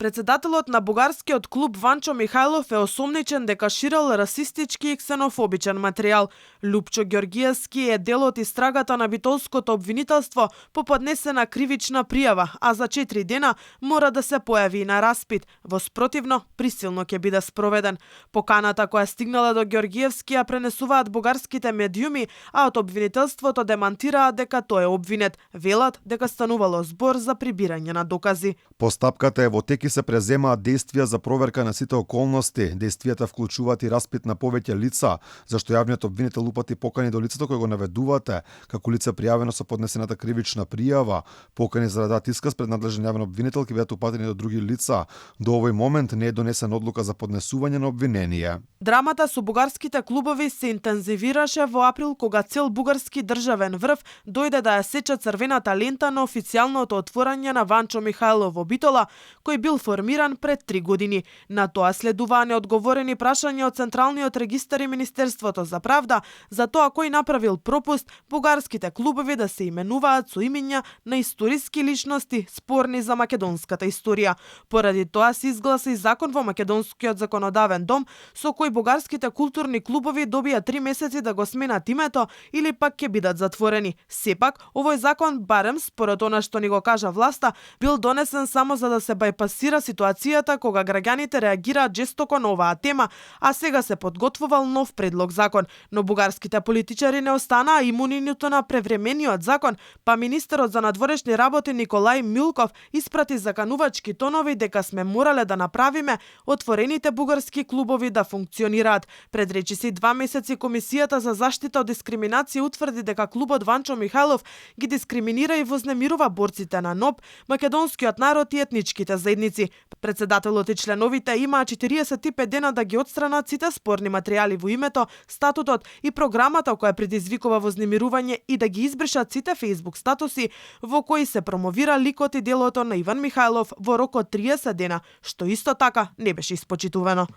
Председателот на бугарскиот клуб Ванчо Михајлов е осомничен дека ширел расистички и ксенофобичен материјал. Лупчо Ѓоргиевски е дел од истрагата на битолското обвинителство по поднесена кривична пријава, а за 4 дена мора да се појави и на распит. Во спротивно, присилно ќе биде спроведен. Поканата која стигнала до Ѓоргиевски ја пренесуваат бугарските медиуми, а од обвинителството демантираат дека тој е обвинет. Велат дека станувало збор за прибирање на докази. Постапката е во тек и се преземаат действија за проверка на сите околности. Действијата вклучуваат и распит на повеќе лица, зашто јавниот обвинител упати покани до лицето кој го наведувате, како лице пријавено со поднесената кривична пријава. Покани за да дадат исказ пред надлежен јавен обвинител ќе бидат упатени до други лица. До овој момент не е донесена одлука за поднесување на обвинение. Драмата со бугарските клубови се интензивираше во април кога цел бугарски државен врв дојде да ја сече црвената лента на официјалното отворање на Ванчо Михајлов во Битола, кој бил формиран пред 3 години. На тоа следуваа неодговорени прашања од Централниот регистар и Министерството за правда за тоа кој направил пропуст бугарските клубови да се именуваат со имиња на историски личности спорни за македонската историја. Поради тоа се изгласа и закон во македонскиот законодавен дом со кој бугарските културни клубови добија 3 месеци да го сменат името или пак ќе бидат затворени. Сепак, овој закон, барем според она што ни го кажа власта, бил донесен само за да се бајпасира ситуацијата кога граѓаните реагираат жестоко на оваа тема, а сега се подготвувал нов предлог закон. Но бугарските политичари не останаа имуни ниту на превремениот закон, па министерот за надворешни работи Николај Милков испрати заканувачки тонови дека сме морале да направиме отворените бугарски клубови да функционираат. Пред речиси 2 месеци Комисијата за заштита од дискриминација утврди дека клубот Ванчо Михајлов ги дискриминира и вознемирува борците на НОБ, македонскиот народ и етничките заедници. Председателот и членовите имаа 45 дена да ги отстранат сите спорни материјали во името, статутот и програмата која предизвикува вознемирување и да ги избришат сите Facebook статуси во кои се промовира ликот и делото на Иван Михајлов во рок од 30 дена, што исто така не беше испочитувано.